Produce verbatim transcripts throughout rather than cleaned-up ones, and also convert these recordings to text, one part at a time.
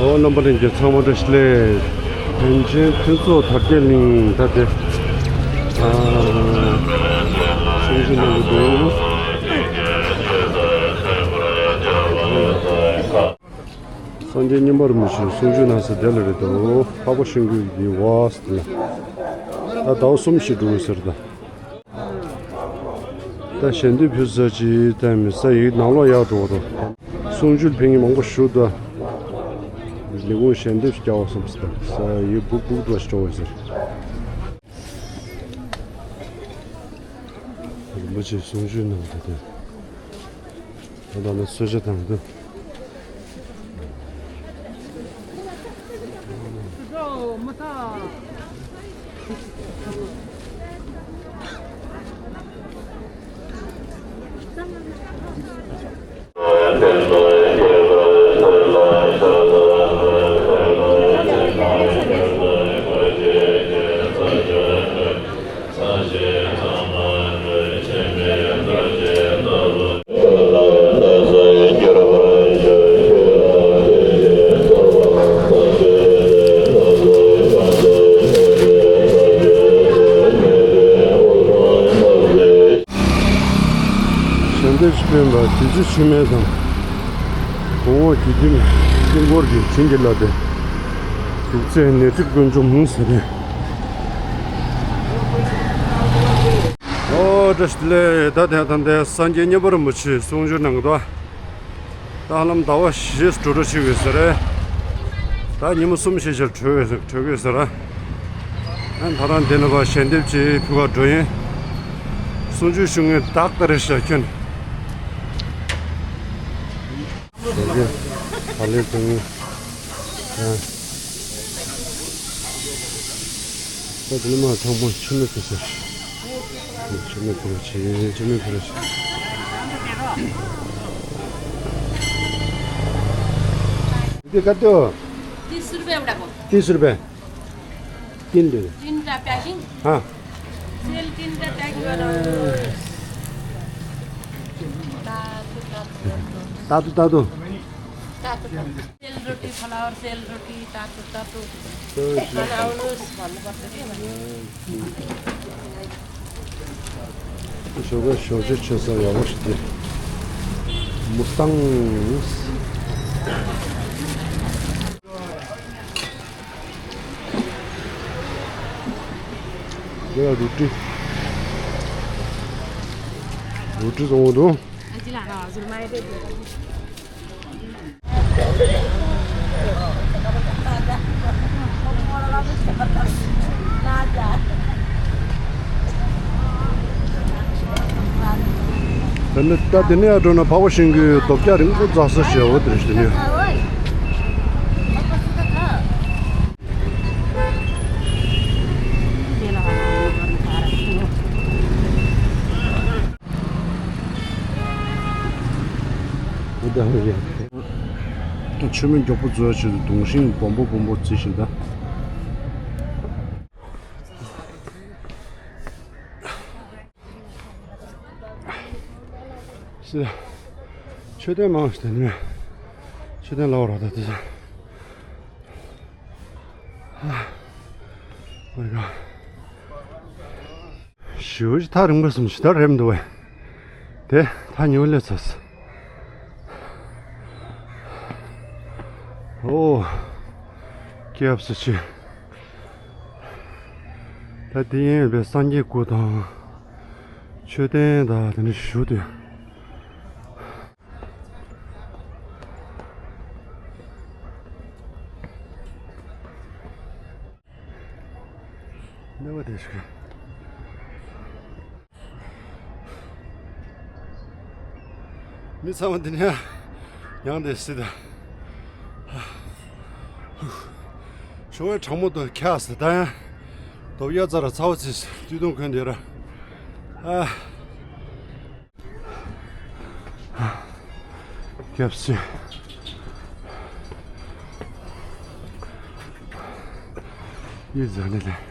ཨོ་རྣམ་པ་ལྷན་རྒྱས་ཚང་མ་བཀྲ་ཤིས་བདེ་ལེགས། པཎ་ཆེན་ཕུན་ཚོགས་དར་རྒྱས་གླིང་ད་དེ་ཨ་གསུང་ཆོས་གནང་གི་འདུག་སངས་རྒྱས་མཉན་པ་རིན་པོ་ཆེས་གསུང་ཆོས་གནང་ས་དེ་ལ་རེད་འདུག་འཕགས་པ་ཤིང་ཀུན་གྱི་ཝཱ་ཟེར་དེ་ལ། ད་ཟླ་བ་གསུམ་ཞིག་འགྲོ་གི་ཟེར་ད། ད་ཞལ་འདེབས་ཕུལ་ས་ཅིག་ད་མི་ས་ཡིག་ནང་ལོགས་ཡར་འགྲོ་བ་དང་། གསུང་ཆོས་ཕེབས་མཁན་མང་པོ་བཞུགས་ད། ལས་ཁུངས་ཞལ་འདེབས་ཤིག་རྒྱག་བསམ་སྟེ་ས་ཡིག་སྦུག་སྦུག་འགྲོ་ཞིག་འགྲོ་བ་ཟེར། རིན་པོ་ཆེས་གསུང་ཆོས་གནང་ད་དེ། ད་ལྟ་ནི་གསོལ་ཇ་དང་དུ། ཞལ་འདེབས་སྤེལ་བ་དུས་ཚོད་ཕྱི་མའི་དང་། གོང་འོག་གི་དཀྱིལ་དཀྱིལ་འཁོར་གྱི་བྱིན་གྱིས་བརླབས་པའི་སྒྲུབ་རྫས་ནས་ཏིག་ཀུན་འཇོམས་ཟེར་ནས། ཨོ་བཀྲ་ཤིས་བདེ་ལེགས། ད་དེ་དང་དེ་སངས་རྒྱས་མཉན་པ་རིན་པོ་ཆེས་གསུང་ཆོས་གནང་གི་འདུག་ད་ཧ་ལམ་ཟླ་བ་བཞི་འགྲོ་འགྲོ་བྱེད་དགོས་ཟེར་རེད། ད་ཉིན་མོ་གསུམ་བཞི་ཞིག་གྲོལ་གྲོལ་དགོས་ཟེར། ཨ་ད་རང་འདི་ནས་ཕར་ཞལ་འདེབས་ཅིག་ཕུལ་ག་འགྲོ་ཡིན། གསུང་ཆོས་ཞུ་མཁན་བདག་ལྟ་རེ་བཞག་ཁྱོད། ད་ལན་དུ་ཨ། ད་དེ་ནས་མར་ཚང་མ་མཆོད་མེ་ཕུལ་ཟེར། མཆོད་མེ་ཕུལ་རོགས་བྱེད། མཆོད་མེ་ཕུལ་རོགས་བྱེད། འདི་ག་དུས། तीस रुपये बड़ा को। तीस रुपये। तीन दे दो। तीन का पैकिंग। हाँ। सेल तीन का पैकिंग बनाओ। तातु, तातु, तातु। तातु, तातु। तातु, तातु। सेल रोटी, फ्लावर सेल रोटी, तातु, तातु। बनाउनुस् भन्नुपर्छ के भने। ཞོགས་ཀ་ཞོགས་ཇ་མཆོད་ས་ཡག་པོ་ཞིག་འདི། མུ་སྟང་། འདི་ལ་རུ་ཏི། རུ་ཏི་བཙོང་གི་འདུག་ད་ནི་ད་དེ་ནས་ཡར་འགྲོ་ན་འཕགས་པ་ཤིང་ཀུན་རྡོ་བཀྱག་རིང་པོ་འཛེགས་ས་ཞེ་པོ་དེ་རེད་དེ་ནས། མཆོད་མེ་མགྱོགས་པོ་བརྗེ་བྱེད་དུ་གདུང་ཤིང་སྦོམ་པོ་སྦོམ་པོ་བརྩིགས་ཤིང་ད། ཤི། མཆོད་རྟེན་མང་ཞིག་དེ་ནས། མཆོད་རྟེན་ལ་འོ་ར་ད་དེ་ཚོ། ཨ། Oh my God། ཞེ་པོ་ཅིག་ཐག་རིང་པོ་སོང་ཞིག་ད་རེད་མི་འདུག་བས། དེ་ཐག་ཉེ་བོ་སླེབས་ཚར་སོང་། ཨོ། སྐྱབས་སུ་མཆི། ད་དེ་ཡིན་པའི་སངས་རྒྱས་སྐུ་དང་། མཆོད་རྟེན་དང་དེ་འདྲ་ཞུ་དུས། གནས་པ་དེ་ཞིག་མི་ཚང་མ་འདི་ནས་ཡང་དེ་སྲིད་དང་། ཞོགས་པའི་གྲང་མོ་དང་འཁྱག་ཟེར་ད་ཡང་། རྡོ་གཡའ་རྩ་ར་ཚ་བ་ཚིག་སྟོད་ཐུང་གོན་དེ་ར། ཨ། སྐྱབས་སུ། ཡིད་བཟང་ནི་ལས།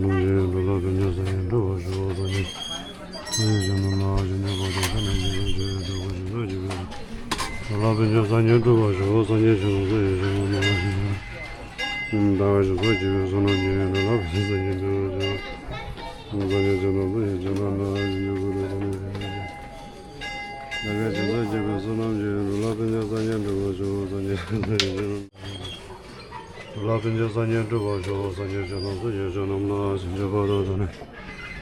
ནམ་མཁའི་འགྲོ་ལ་ཕན་ཕྱིར་སངས་རྒྱས་འགྲུབ་པར་ཤོག། སངས་རྒྱས་སངས་རྒྱས་བྱོན་ནམ་ལ་བྱོན་ཆོག་པ་དང་། ཐ་ན་ཉེ་རང་ཆོས་སྒྲུབ་པ་ཞིག་ཚོགས་ཀྱི་བོད་འགྲོ་ལ་ཕན་ཕྱིར་སངས་རྒྱས་འགྲུབ་པར་ཤོག། སངས་རྒྱས་བྱོན་ནམ་སངས་རྒྱས་བྱོན་ནམ་ལ་བྱོན་ཆོག། ད་ག་ཞིག་ཚོགས་ཀྱི་བོད་བསོད་ནམས་ཀྱི་འགྲོ་ལ་ཕན་ཕྱིར་སངས་རྒྱས་འགྲུབ་པར་ཤོག། སངས་རྒྱས་བྱོན་ནམ་སངས་རྒྱས་བྱོན་ནམ་ལ་བྱོན་ཆོག་པ་དང་། ཐ་ན་ཉེ་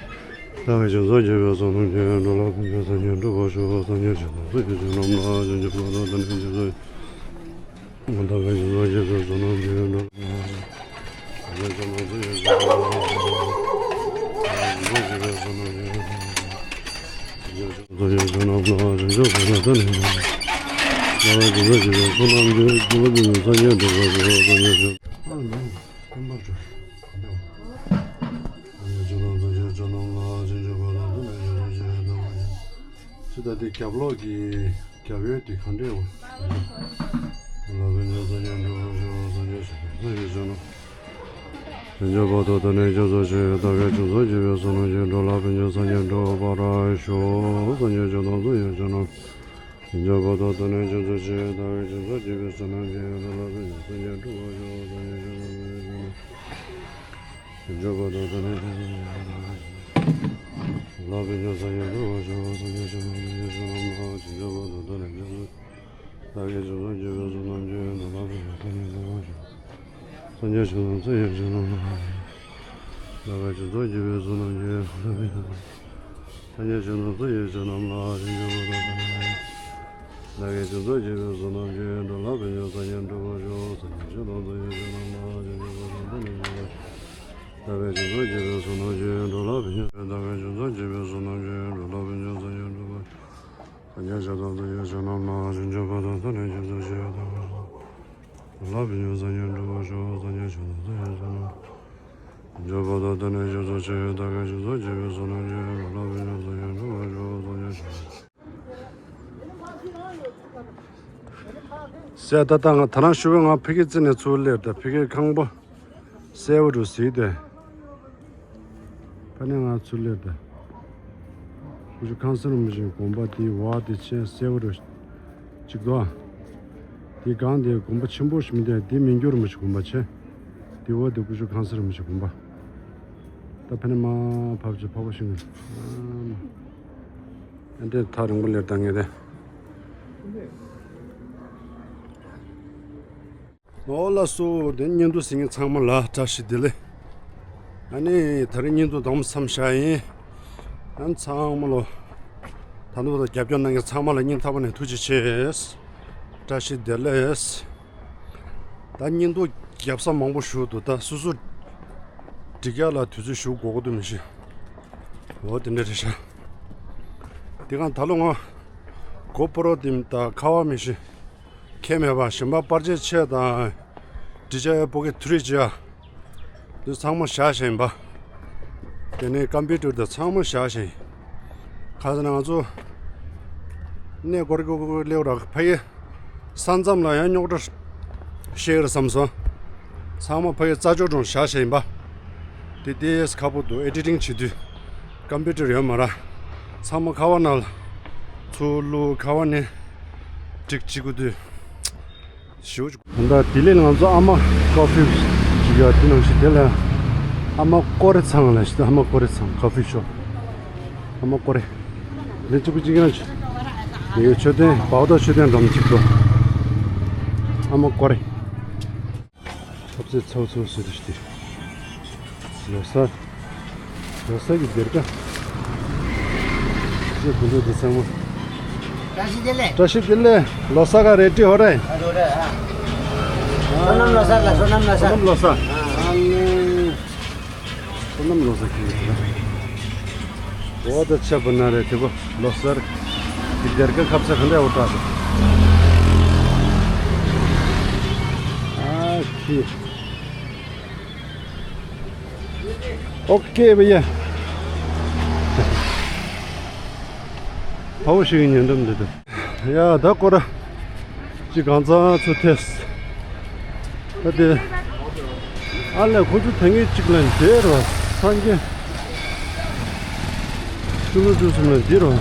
རང་ཆོས་སྒྲུབ་པ་ཞིག་ཚོགས་ཀྱི་བོད་འགྲོ་ལ་ཕན་ཕྱིར། ད་ག་ཞིག་ཚོགས་ཀྱི་བོད་བསོད་ནམས་ཀྱི་འགྲོ་ལ་ཕན་ཕྱིར་སངས་རྒྱས་འགྲུབ་པར་ཤོག། སངས་རྒྱས་སངས་རྒྱས་བྱོན་ནམ། འགྲོ་ལ་ཕན་ཕྱིར་སངས་རྒྱས་འགྲུབ་པར་ཤོག། སངས་རྒྱས་བྱོན་ནམ་སངས་རྒྱས་བྱོན་ནམ་ལ་བྱོན་ཆོག་པ་དང་། ཐ་ན་ཉེ་རང་ཆོས་སྒྲུབ་པ་ཞིག་ཚོགས་ཀྱི་བོད་བསོད་ནམས་ཀྱི་འགྲོ་ལ་ཕན་ཕྱིར་སངས་རྒྱས་འགྲུབ་པར་ཤོག། སངས་རྒྱས་བྱོན་ནམ་སངས་རྒྱས་བྱོན་ནམ་ལ་བྱོན་ཆོག་པ་དང་། ཐ་ན་ཉེ་རང་ཆོས་སྒྲུབ་པ་ཞིག་ཚོགས་ཀྱི་བོད་འགྲོ་ལ་ཕན་ཕྱིར། ད་ག་ཞིག་ཚོགས་ཀྱི་བོད་བསོད་ནམས་ཀྱི་འགྲོ་ལ་ཕན་ཕྱིར། ད་ལྟ་དེ་རྒྱབ་ལོགས་ཀྱི་རྒྱབ་ཡོལ་དེ་ག་འདྲས་བ། ལ་བའི་ཉོ་ས་ཉོ་འགྲོ་བ་ཞོག། ས་ཉོ་ཞོག། ས་ཉོ་ཞོག་ན། ལྷན་ཅོག་པ་དོ་ད་ནས་ཅོག་ཙོ་ཆེ་ད་གའི་ཅུང་ཙོ་ཅེ་བའི་སོ་ནོ་ཅེ་འགྲོ་ལ་བའི་ཉོ་ས་ཉོ་འགྲོ་བ་ར་ཞོག། ས་ཉོ་ཅོག་དང་ཙོ་ཉོ་ཅོག་ན། ལྷན་ཅོག་པ་དོ་ད་ནས་ཅུང་ཙོ་ཆེ་ད་གའི་ཅུང་ཙོ་ཅེ་བའི་སོ་ནོ་ཅེ་འགྲོ་ལ་བའི་ཉོ་ས་ཉོ་འགྲོ་བ་ཞོག། ས་ཉོ་ཅོག་དང་ཙོ་ཉོ་ཅོག་ན། ལྷན་ཅོག་པ་དོ་ད་ནས་ཅུང་ཙོ་ཆེ་ད་གའི་ཅུང་ཙོ་ཅེ་བའི་སོ་ནོ་ཅེ་འགྲོ་ལ་བའི་ཉོ་ས་ཉོ་འགྲོ་བ་ཞོག། ས་ཉོ་ཅོག་དང་ཙོ་ཉོ་ཅོག་ན། ད་གའི་ཅུང་ཙོ་ཅེ་བའི་སོ་ནོ་ཅེ་འགྲོ་ལ་བའི་ཉོ་ས་ཉོ་འགྲོ་བ་ཞོག། སངས་རྒྱས་བྱོན་ནམ་སངས་རྒྱས་བྱོན་ནམ་ལ། ད་གའི་ཅུང་ཙོ་ཅེ་བའི་སོ་ནོ་ཅེ་འགྲོ་ལ་བའི་ཉོ་ས་ཉོ། སངས་རྒྱས་བྱོན་ནམ་སངས་རྒྱས་བྱོན་ནམ་ལ། ལྷན་ཅོག་པ་དོ་ད་ནས་ཅུང་ཙོ་ཅེ་བའི་སོ་ནོ་ཅེ་འགྲོ་ལ་བའི་ཉོ་ས་ཉོ་འགྲོ་བ་ཞོག། སངས་རྒྱས་བྱོན་ནམ་སངས་རྒྱས་བྱོན་ནམ་ལ། ལྷན་ཅོག་པ་དོ་ད་ནས་ཅུང་ཙོ། ད་གའི་ཅུང་ཙོ་ཅེ་བའི་སོ་ནོ་ཅེ་འགྲོ་ལ་བའི་ཉོ། ད་གའི་ཅུང་ཙོ་ཅེ་བའི་སོ་ནོ་ཅེ་འགྲོ་ལ་བའི་ཉོ་ས་ཉོ་འགྲོ་བ། སངས་རྒྱས་བྱོན་ནམ་སངས་རྒྱས་བྱོན་ནམ་ལ། ལྷན་ཅོག་པ་དོ་ད་ནས་ཅུང་ཙོ་ཅེ་ད་གའི་ལ་བའི་ཉོ་ས་ཉོ་འགྲོ་བ་ཞོག། སངས་རྒྱས་བྱོན་ནམ་སངས་རྒྱས་བྱོན་ནམ། ལྷན་ཅོག་པ་དོ་ད་ནས་ཅུང་ཙོ་ཆེ་ད་གའི་ཅུང་ཙོ་ཅེ་བའི་སོ་ནོ་ཅེ་འགྲོ་ལ་བའི་ཉོ་ས་ཉོ་འགྲོ་བ་ཞོག། སངས་རྒྱས་བྱོན་ནམ། སེ་ད་ད་ང་ད་རང་ཞུ་བའི་ང་ཕ་གི་རྩེ་ནས་ཚུར་སླེབས་ད་ཕ་གི་ཁང་པ་སེ་བ་རུ་ཟིག་དེ། ཕ་ནས་ང་ཚུར་སླེབས་ད། ཀུ་ཤུ་ཁང་སེ་རུ་མི་ཞིག་དགོན་པ་དེའི་བ་དེ་ཆེ་སེ་བ་རུ་གཅིག་དོ། དེའི་སྒང་དེ་དགོན་པ་ཆེན་པོ་ཞིག་མི་འདུག་དེ་མི་འགྱུར་མི་ཞིག་དགོན་པ་ཆེ། དེ་བ་དེ་ཀུ་ཤུ་ཁང་སེ་རུ་མི་ཞིག་དགོན་པ། ད་ཕ་ནས་མ་ཕབ་ཅིག་ཕབ་པ་ཤིང་། ཨ་འདྲས་ཐག་རིང་པོ་ལེར་བཏང་ངེས་རེད། ཨོ་ལགས་སོ། དེ་བརྙན་ཐུང་གཟིགས་མཁན་ཚང་མ་ལ་བཀྲ་ཤིས་བདེ་ལེགས། ཨ་ནི་ད་རིང་བརྙན་ཐུང་དང་པོ་མཚམས་བཞག་ཡིན། ཨ་ནི་ཚང་མ་ལོ། ད་ནུབ་ད་རྒྱབ་སྐྱོར་གནང་མཁན་ཚང་མ་ལ་སྙིང་ཐག་པ་ནས་ཐུགས་རྗེ་ཆེ། བཀྲ་ཤིས་བདེ་ལེགས། ད་བརྙན་ཐུང་རྒྱབ་ས་མང་པོ་ཞུ་འདུག་ད་སོ་སོ་སྒྲིག་ཡག་ལ་དུས་ཚོད་ཞུ་དགོས་ཀྱི་འདུག་མི་ཤེས། འོ་དེ་འདྲ་རེད་ཤག་དེ་གང་ད་ལོ་ང་གོ་པོ་རོ་དེ་ད་ཁ་བ་མི་ཤེས། ཁྱད་མེད་པ་གཞན་པ་པར་ཆས་ཆས་དང་། འབྲི་བྱ་ཡ་པོ་ཀེ་ཐུ་རི་བྱ་ཡ། འདི་ཚང་མ་བཞག་བཞག་ཡིན་པ། དེ་ནས་ཀམ་པུ་ཊར་དང་ཚང་མ་བཞག་བཞག་ཡིན། ག་ཟེར་ན་ང་ཚོ། གནས་སྐོར་སྐོར་སྐོར་སླེབས་ར་ཕ་གི། ས་མཚམས་ལ་ཡང་རྙོག་དྲ་བཤད་ར་བསམ་སོང་། ཚང་མ་ཕ་གི་རྩྭ་མཆོག་གྲོང་བཞག་བཞག་ཡིན་པ། དེ་ཏེས་ཁག་པོ་འདུག་ཨེ་ཌི་ཊིང་བྱེད་དུས། ཀམ་པུ་ཊར་ཡོད་མ་ར། ཚང་མ་ཁ་བ་ནང་ལ། ཚུར་བླུགས་ཁ་བ་ནས། སྒྲིག་བྱེད་དགོས་དུས། ཞེ་པོ་ཅིག་ད་ལྟ་ལྡི་ལི་ལ་ང་ཚོ་ཨ་མ་ཀོ་ཕི་ཅིག་ཡོད་དེ་ནང་བཞིན་དེ་ལ་ ཨ་མ་ཀོ་རེ་ཚང་ལ་ཞིག་ཨ་མ་ཀོ་རེ་ཚང་ཀ་ཧྥེ་ཤོབ། ཨ་མ་ཀོ་རེ། ལན་གཅིག་པུ་གཅིག་ཡང་ཆུ། ཡོད་མཆོད་རྟེན་བའོ་ཏའོ་མཆོད་རྟེན་འགྲམ་གཅིག་ཏུ། ཨ་མ་ཀོ་རེ། ཐབ་ཚད་ཚ་བོ་ཚ་བོ་བཟོས་ཏེ་ཞིག་སྟེར། ལོ་གསར། ལོ་གསར་གྱི་སྡེར་ཁ། ཅེས་དགུན་དུས་འདི་ཚང་མ། བཀྲ་ཤིས་བདེ་ལེགས། བཀྲ་ཤིས་བདེ་ལེགས། ལོ་གསར་ག་རེ་ཀྲི་ཧོ་རེ། ཨ་རོ་རེ་ཨ། བསོད་ནམས་ལོ་གསར་ལ་བསོད་ནམས་ལོ་གསར། བསོད་ནམས་ལོ་གསར། ཨ་ནི། བསོད་ནམས་ལོ་གསར་གྱི་འོ་ད་ཆ་བུ་ན་རེ་དེ་བོ་ལོ་གསར་གྱི་སྡེར་ཁ་ཁབ་ས་ག་འདྲ་འོ་དྲག་ཨ་ཁི། ཨོ་ཀེ་བི་ཡ། ཕ་བོ་ཞིག་གི་ཉེ་འགྲམ་འདི་དུ། ཡ་ད་ཀོ་ར། ཅི་གང་ཚང་ཚོ་ཐེས། ད་དེ། ཨ་ལས་ཁོ་ཚོ་ཐེངས་ངེས་གཅིག་ལ་འདི་རོ། སངས་རྒྱས། ཆུ་ལོ་ཆུ་གསུམ་ལ་འདི་རོ།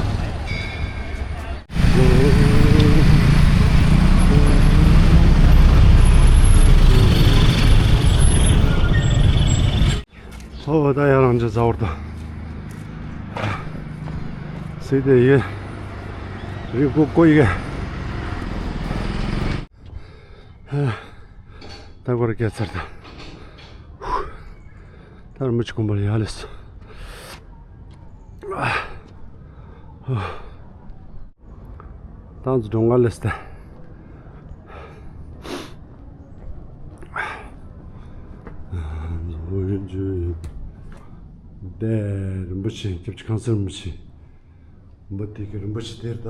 ཧོ་ད་ཡ་རང་ཅི་ཟ་བར་ད། སྲིད་དེ་ཡེ། རི་ཀོ་ཀོ་ཡེ། ད་གོར་སྐྱེ་ཚར་ད། ད་ར་མུ་ཆུ་ཀོམ་པ་ལ་ཡ་ལེས། ཏང་ཙུ་སྒྲོན་ང་ལེ་སྟེ། དེ་རིན་པོ་ཆེ་སྐྱབས་རྗེ་ཁང་གསར་རིན་པོ་ཆེ། འབུ་དེ་གི་རིན་པོ་ཆེ་དེར་ད།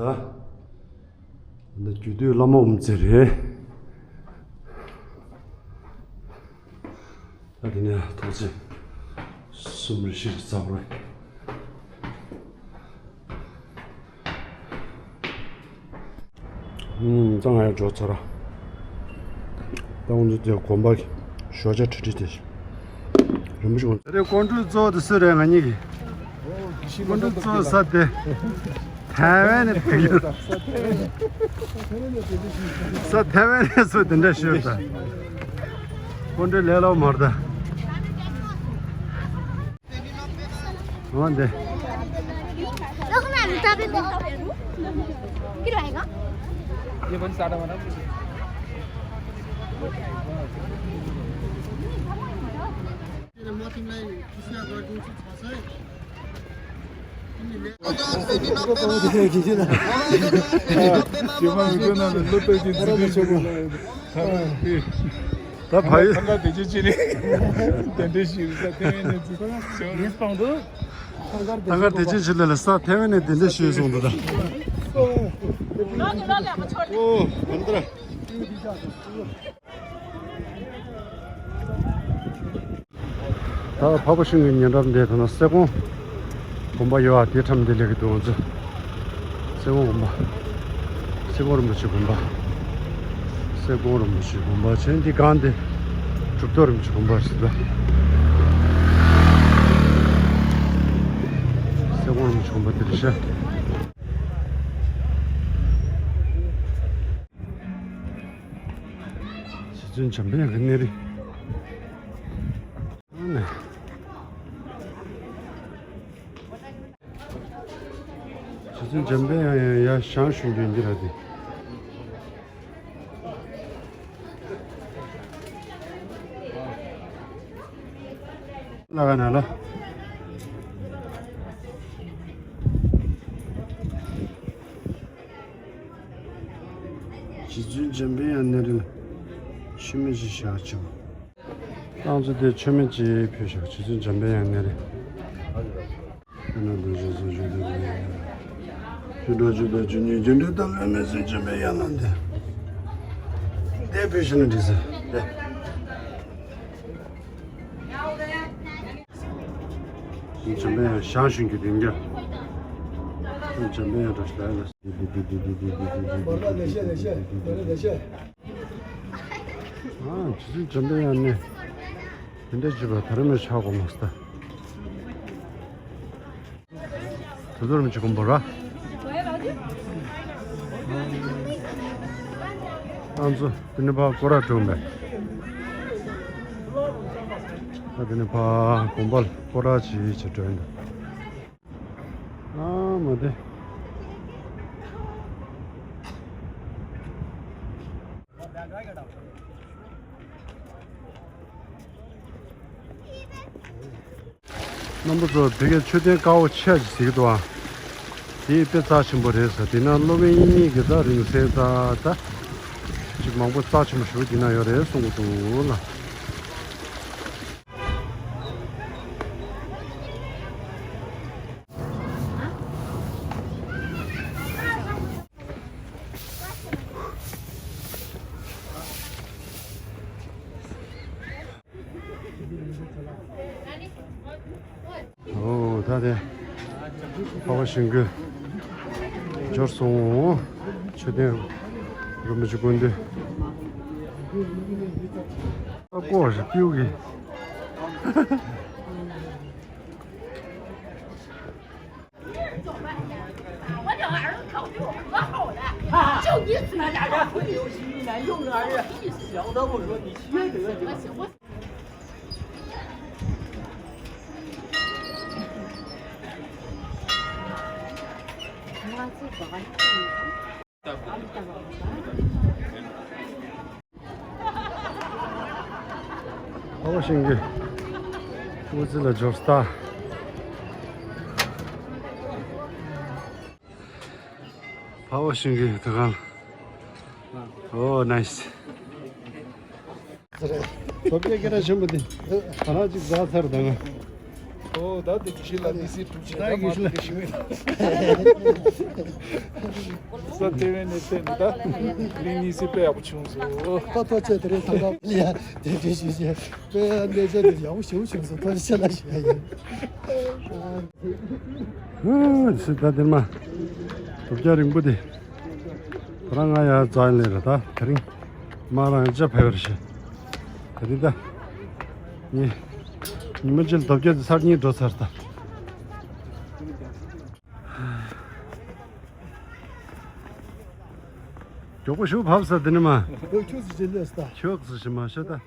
འདི་རྒྱུད་སྟོད་བླ་མ་འོམ་ཙེ་རེད། ད་དེ་ནས་ཐོག་ཆེན་གསུམ་རེ་བཞི་རེ་ཚར་བ་རེད། ཨུམ། ད་ང་ཡང་འགྲོ་ཚར་ར། ད་ང་ཚོ་དེ་དགོན་པ་གི་ཞོགས་ཇ་གྲ་སྒྲིག་དེ་ཞིག་རིན་པོ་ཆེ་དགོན། རེད། སྐུ་མགྲོན་གཙོ་བོ་དེ་སུ་རེད། ང་གཉིས་ཀྱི་སྐུ་མགྲོན་གཙོ་བོ་ས་དེ། ཐའེ་ཝན་ནས་ཕེབས་ཡོད། ས་ཐའེ་ཝན་ནས་སུ་དེ་འདྲ་ཤོད་ད། སྐུ་མགྲོན་ལས་སླ་པོ་མ་རེད་ད། འོ་འདི། ये बन सारा वाला। ད་ཕ་ཡུལ། ད་ཕ་གར་དེ་ཅི་ཅི་རེད། དེ་འདྲ་ཞིག་ས་ཐེ་ཝན་ནས་ཅི་ཞིག་ད་གར་དེ་ཅི་ཞིག་ལ་ལ་ས་ཐེ་ཝན་ནས་དེ་འདྲ་ཞིག་སོང་འདུག་ད། ཨོ་མ་འདྲ། ད་འཕགས་པ་ཤིང་གི་ཉེ་འགྲམ་དེ་ད་ན་སེ་གོང་དགོན་པ་ཡོད་ཨ། དེ་འགྲམ་དེ་སླེབས་ཀྱི་འདུག་ང་ཚོ། སེ་གོང་དགོན་པ། སེ་གོང་རིན་པོ་ཆེ་དགོན་པ། སེ་གོང་རིན་པོ་ཆེ་དགོན་པ་བྱས། འདི་སྒང་དེ་གྲུབ་ཐོབ་རིན་པོ་ཆེ་དགོན་པ་ཟེར་ད། སེ་གོང་རིན་པོ་ཆེ་དགོན་པ་དེ་རེད་ཤག་རྗེ་བཙུན་འཇམ་པའི་དབྱངས་ཀྱི་གནས་རི། ཨ་ནི། རྗེ་བཙུན་འཇམ་པའི་དབྱངས་ཡང་ཡར་ཞལ་བཞུགས་རྒྱུ་འདི་ར་དེ། ལ་ག་ན་ལ། རྗེ་བཙུན་འཇམ་པའི་དབྱངས་གནས་རི་ལ་མཆོད་མེ་ཅིག་བཞག་ཆོག་ཏང་ཙུ་དེ་མཆོད་མེ་ཅིག་ཕུལ་བཞག་རྗེ་བཙུན་འཇམ་པའི་དབྱངས་གནས་རི། ཨ་ན་རྡོ་རྗེ་སོགས་བརྗོད་དུ་མེད། ཆོས་གྲོགས་ཆོས་དང་ཆོས་ཉིད་རྒྱུ་འབྲས་དང་ལྷད་མེད་སེམས་ཅན་པའི་ཡན་ལག་འདི། དེ་ཕུལ་ཞིག་ན་འགྲིག་ཟེར་ཏེ། འཇམ་པའི་དབྱངས་ཞལ་བཞུགས་རྒྱུ་དེ་འདྲ། འཇམ་པའི་དབྱངས་བཀྲ་ཤིས་ལ་ཡ་ལ། ཨ་རྗེ་བཙུན་འཇམ་པའི་དབྱངས་ནས་དེ་འདྲ་བྱེད་པ་ད་རེས་མ་ཆགས་གོ་མ་སྟ། དེ་ཚོར་མི་བྱེད་གོམ་པ་ར། ཨང་ཚོ་དེ་ནི་ཕ་སྐོར་ར་གྲོང་པས། ད་དེ་ནས་ཕ་དགོན་པ་ལ་སྐོར་ར་བྱེད་བྱེད་འགྲོ་ཡིན་ད། ཨ་མ་དེ། རྣམ་པ་ཚོ་བོད་སྐད་མཆོད་རྟེན་དཀར་པོ་ཆེ་ཞིག་ཟེར་གྱི་འདུག་ཨ། དེ་དཔེ་རྩ་ཆེན་པོ་རེད་ཟེར། དེ་ན་སློབ་དཔོན་དབྱིག་གཉེན་གྱི་ད་རིང་བསྲེལ་ད་ད་ཅིག་མང་པོ་རྩ་ཆེན་པོ་ཞིག་དེ་ན་ཡོད་རེད་གསུང་གི་འདུག་ལ། ཨོ་ད་དེ་འཕགས་པ་ཤིང་ཀུན་འབྱོར་སོང་། མཆོད་རྟེན་རིན་པོ་ཆེ་སྐུ་མདུན། ཨ་ཀོ་རེ་ཏིའུ་གི། 我两个儿子考比我哥好的，就你自己家长。有心难用啊，小的我说你缺德。我我我这个还 འཕགས་པ་ཤིང་ཀུན་དབུ་རྩེ་ལ་འབྱོར་སྟ། འཕགས་པ་ཤིང་ཀུན་དུ་ཁང་། ཨོ་ནའི་སི། ཐོབ་རྒྱལ་སྐད་གྲགས་ཆེན་པོ་དེ་ད་རང་ཅིག་ཟ་ཚར་དང་། ཨོ་ད་དེ་གི་ཤི་ལ་དེ་སི་ཀྲུག་ཅིག་ད་གི་ཤི་ལ་ཤི་བས། ས་ཐེ་ཝན་ནས་བལྟས་ནས་ད་གླིང་གཉིས་སི་དཔེ་ཡག་པོ་བྱུང་སོང་། ད་ཐོ་ཆེ་དེ་རེད་ད་ད་ལ་ཡ་དེ་དེ་ཤི་ཤི་དཔེ་ཡ་གནས་ཚད་དེ་ཡག་པོ་ཞེ་པོ་བྱུང་སོང་། ཐོ་ཆེ་ལ་ཤི་ཡ་ཡིན། ཨ་སི་ད་དེ་མ་ཐོབ་རྒྱལ་རིང་པོ་དེ། ཁོ་རང་ང་ཡར་འཛེགས་ལེ་རེད་ད། དེ་རིང་མ་རང་ཅག་ཕེབས་རེ་ཤི། དེ་རིང་ད་ཉི་ཉི་མ་གཅིག་ལ་ཐོབ་རྒྱལ་དེ་ཚར་གཉིས་འགྲོ་ཚར་ད། མགྱོགས་པོ་ཞུ་བབས་ས་དེ་ནི་མ། ཁྱོད་ཀྱིས་ཞི་ལས་ད། ཁྱོད་ཀྱིས་ཞི་མ་ཤི་ད།